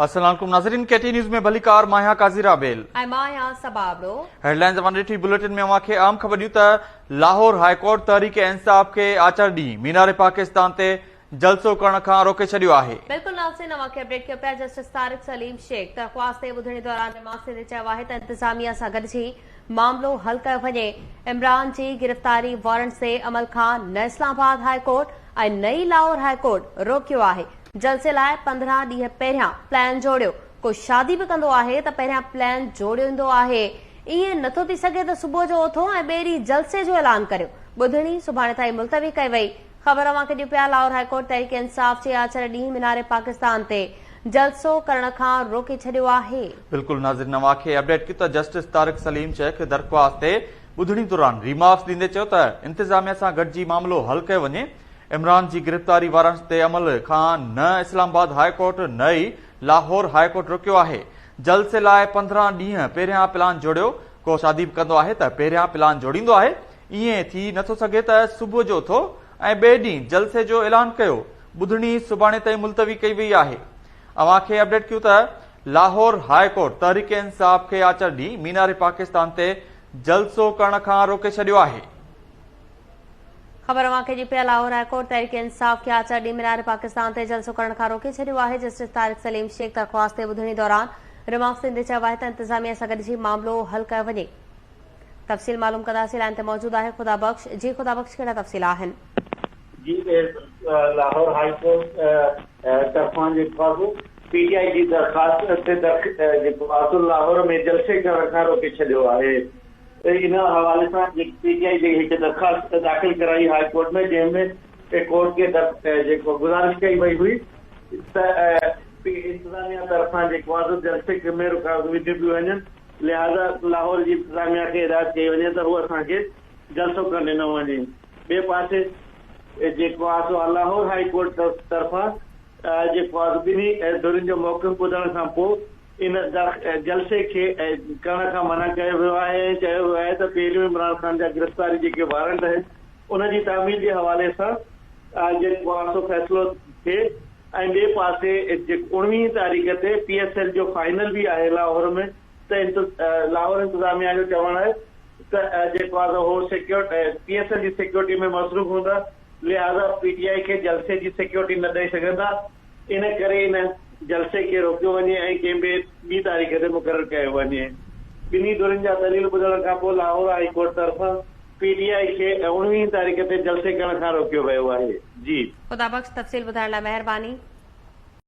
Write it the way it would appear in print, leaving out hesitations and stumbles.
السلام عليڪم ناظرين ڪي ٽي نيوز ۾ ڀليڪار مان آهيان قاضي رابيل ۽ مان آهيان صبا ابڙو. هيڊلائنز اوهان ڏٺي بليٽن ۾ اوهان کي اهم خبر ڏيون ته لاهور هاء ڪورٽ تحريڪ انصاف کي آچر ڏينهن مينار پاڪستان تي جلسو ڪرڻ کان روڪي ڇڏيو آهي. بلڪل ناظرين اوهان کي اپڊيٽ ڪيو پيا جسٽس طارق سليم شيخ درخواست تي ٻڌڻي دوران ريمارڪس ڏيندي چيو آهي ته انتظاميا سان گڏجي معاملو حل ڪيو وڃي عمران جي گرفتاري وارنٽس تي عمل کان نه اسلام آباد هاء ڪورٽ ۽ نه ئي لاهور هاء ڪورٽ روڪيو آهي جلسي لاء 15 ڏينهن پهريان پلان جوڙيو ڪو شادي به ڪندو آهي ته پهريان پلان جوڙيو ايندو آهي ائين نٿو ٿي سگهي ته صبح جو اٿو ۽ ٻئي ڏينهن جلسي جو اعلان ڪريو ٻڌڻي سڀاڻي تائين ملتوي ڪئي وئي خبر اوهان کي ڏيون پيا لاهور هاء ڪورٽ تحريڪ انصاف جي آچر ڏينهن مينار پاڪستان تي جلسو ڪرڻ کان روڪي ڇڏيو آهي. بلڪل ناظرين اوهان کي اپڊيٽ ڪيون ته جسٽس طارق سليم شيخ درخواست تي ٻڌڻي دوران ريمارڪس ڏيندي چيو ته انتظاميا سان گڏجي معاملو حل ڪيو وڃي، عمران جي گرفتاري وارنٽس تي عمل کان نه اسلام آباد هاء ڪورٽ نه ئي لاهور هاء ڪورٽ روڪيو آهي، جلسي لاء 15 ڏينهن پهريان پلان جوڙيو، ڪو شادي به ڪندو آهي ته پهريان پلان جوڙيندو آهي، ائين ٿي نٿو سگهي ته صبح جو اٿو ۽ ٻئي ڏينهن جلسي جو اعلان ڪيو، ٻڌڻي سڀاڻي تائين ملتوي ڪئي وئي آهي. اوهان کي اپڊيٽ ڪيون ته لاهور هاء ڪورٽ تحريڪ انصاف کي آچر ڏينهن مينار پاڪستان تي جلسو ڪرڻ کان روڪي ڇڏيو آهي. خبر اوهان کي ڏيون پيا لاهور هاء ڪورٽ تحريڪ انصاف کي آچر ڏينهن مينار پاڪستان تي جلسو ڪرڻ کان روڪي ڇڏيو آهي، جسٽس طارق سليم شيخ درخواست تي ٻڌڻي دوران ريمارڪس ڏيندي چيو آهي ته انتظاميا سان گڏجي معاملو حل ڪيو وڃي. تفصيل معلوم ڪنداسين لائن تي موجود آهي خدا بخش جي خدا بخش ڪهڙا تفصيل آهن. جي لاهور هائي ڪورٽ طرفان جيڪو آهي سو پي ٽي آء جي درخواست تي جيڪو آهي سو لاهور ۾ جلسي ڪرڻ کان روڪي ڇڏيو آهي ان حوالي سان پي ٽي آء جي هڪ درخواست داخل ڪرائي هائي ڪورٽ ۾ جنهن ۾ ڪورٽ کي جيڪو گذارش ڪئي وئي هئي ته انتظاميا طرفان جيڪو آهي سو جلسي ۾ رڪاوٽون وڌيون پيون وڃن لهذا لاهور جي انتظاميا کي هدايت ڪئي وڃي ته هو اسان کي جلسو ڪرڻ ڏنو وڃي. ٻئي پاسي جيڪو آهي سو لاهور هائي ڪورٽ طرفان جيڪو آهي سو ٻنهي ڌرين جو موقف ٻڌڻ کان پوء ان جلسي کي ڪرڻ کان منع ڪيو ويو آهي ۽ چيو ويو آهي ته پهريون عمران خان جا گرفتاري جيڪي وارنٽ آهن ان جي تعميل جي حوالي سان جيڪو آهي سو فيصلو ٿئي. ۽ ٻئي پاسي جيڪو 19 تاريخ تي پي ايس ايل جو فائنل به آهي لاهور ۾ ته لاهور انتظاميا جو چوڻ آهي ته جيڪو آهي هو سيڪيور پي ايس ايل جي سيڪيورٽي ۾ مصروف هوندا لهذا پي ٽي آء کي جلسي جي سيڪيورٽي نه ڏئي سگهندا ان ڪري ان جلسي کي روڪيو وڃي ۽ ڪنهن ٻئي ٻي تاريخ تي مقرر ڪيو وڃي ٻنهي ڌرين جا دليل ٻڌڻ کانپوء لاهور هائي ڪورٽ طرفان پي ٽي آء کي 19 تاريخ تي جلسي ڪرڻ کان روڪيو ويو آهي. جي. خدا بخش تفصيل ٻڌائڻ لاء مهرباني.